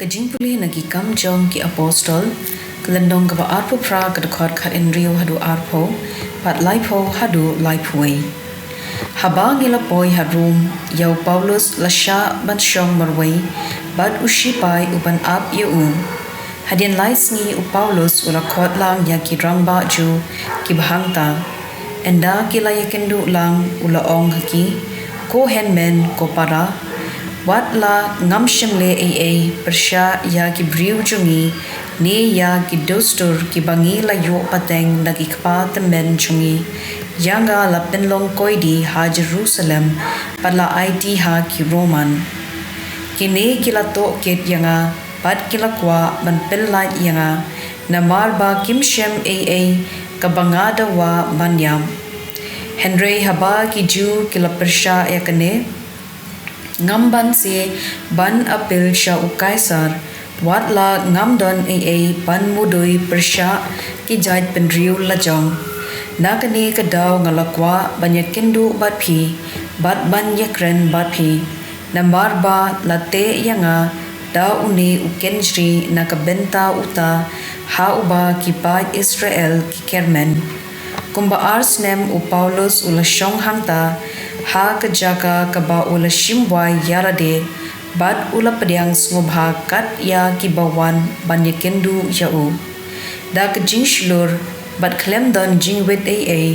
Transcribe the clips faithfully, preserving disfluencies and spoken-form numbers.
Ka jingpule na Ki Kam Jong Ki Apostol, ka lynnong kaba arphew phra, ka dkhot khathynriew haduh arphew, bad laiphew haduh laiphew wei. Haba ngi la poi ha Rom, ïa u Paulus la shah ban shong marwei bad u shipai u ban ap ïa u. Hadien lai sngi u Paulus u la khot lang ïa ki rangbah Jiw kiba hangta. Ynda ki la ïakynduh lang, u la ong ha ki, Ko hynmen, ko para, wat la ngam shym leh ei ei pyrshah ïa ki briew jong ngi, ne ïa ki dustur kiba ngi la ïoh pateng na ki kpa tymmen jong ngi. Ïa nga la pynlong koidi ha Jerusalem, bad la aiti ha ki Roman. Kine ki la tohkit ïa nga, bad ki la kwah ban pyllait ïa nga, namar ba kim shym ei ei kaba nga dawa ban ïap. Hynrei haba ki Jiw ki la pyrshah ïa kane, ngam banse ban appeal sha u Kaisar, wat la ngam don ei ei ban mudui pyrshah ki jaitbynriew lajong. Na kane ka daw nga la kwah ban ïakynduh bad phi, bad ban ïakren bad phi. Namar ba la teh ïa nga da une u kynjri na ka bynta uta ha uba ki paid Israel ki kyrmen. Kumba ar snem u Paulus u la shong hangta, ha ka jaka kaba u la shim wai ïa lade, bad u la pdiang sngewbha kat ïa kiba wan ban ïakynduh ïa u. Da ka jingshlur, bad khlem don jingwit ei ei,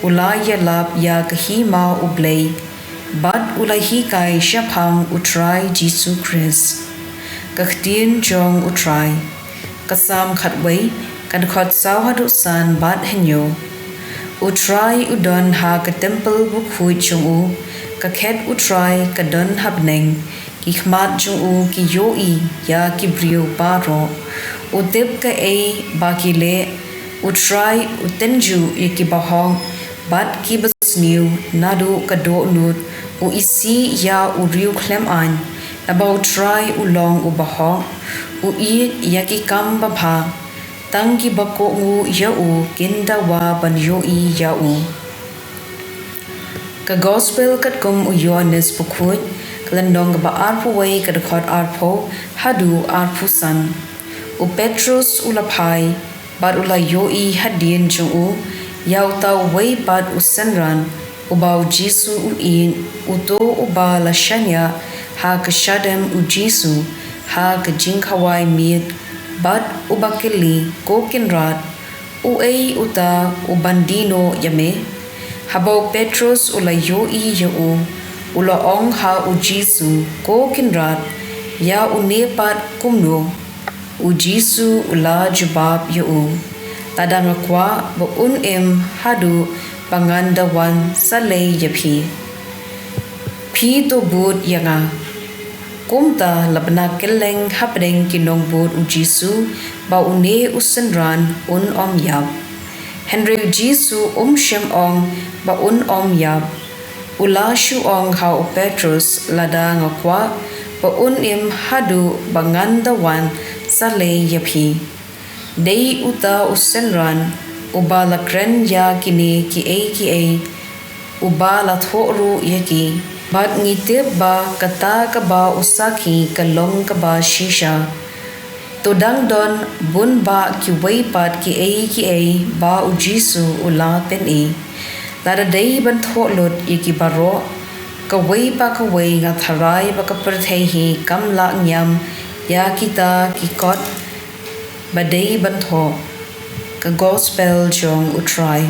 u la ïalap ïa ka hima U Blei, bad u la hikai shaphang U Trai Jisu Khrist. Ka ktien jong U Trai. Ka Salm khatwei, ka dkhot saw haduh san bad hynñiew. U Trai u don ha ka templ bakhuid jong u, ka khet U Trai ka don ha bneng, ki khmat jong u ki ïohi ïa ki briew baroh. U tip kaei ba ki leh, U Trai u tynjuh ïa kiba hok bad kiba sniew naduh ka dohnud, u isih ïa u riewkhlem aiñ. Naba U Trai u long uba hok, u ïeit ïa ki kam babha. Tang kiba kohnguh ïa u kin dawa ban ïohi ïa u. Ka Gospel katkum u Ïoannis Bakhuid, ka lynnong kaba arphew wei, ka dkhot arphew haduh arphew san. U Petrus u la phai, bad u la ïohi hadien jong u ïa uta uwei pat u synran, uba U Jisu u ïeit, uto uba la shaniah ha ka shadem U Jisu ha ka jingkhawai miet, bad uba kylli, Ko Kynrad, uei uta uban die noh ïa me? Haba u Petrus u la ïohi ïa u, u la ong ha U Jisu, Ko Kynrad, ïa une pat kumno? U Jisu u la jubab ïa u, Lada nga kwah ba un im haduh ba ngan da wan sa lei ïa phi. Phi to bud ïa nga. Kumta la bna kylleng hapdeng ki nongbud U Jisu ba une u synran un ym ïap. Hynrei U Jisu um shym ong ba un ym ïap. U la shu ong ha u Petrus, Lada nga kwah ba un im haduh ba ngan da wan sa lei ïa phi. Dei uta u synran uba la kren ïa kine kiei kiei, uba la thoh ruh ïa ki. Bad ngi tip ba kata kaba u sakhi ka long kaba shisha. To dang don bun bah kiwei pat kiei kiei ba U Jisu u la pyni. Lada dei ban thoh lut ïa ki baroh, kawei pa kawei, nga tharai ba ka pyrthei hi kam lah niam ïa kita ki kot ba dei ban thoh. Ka Gospel jong U Trai.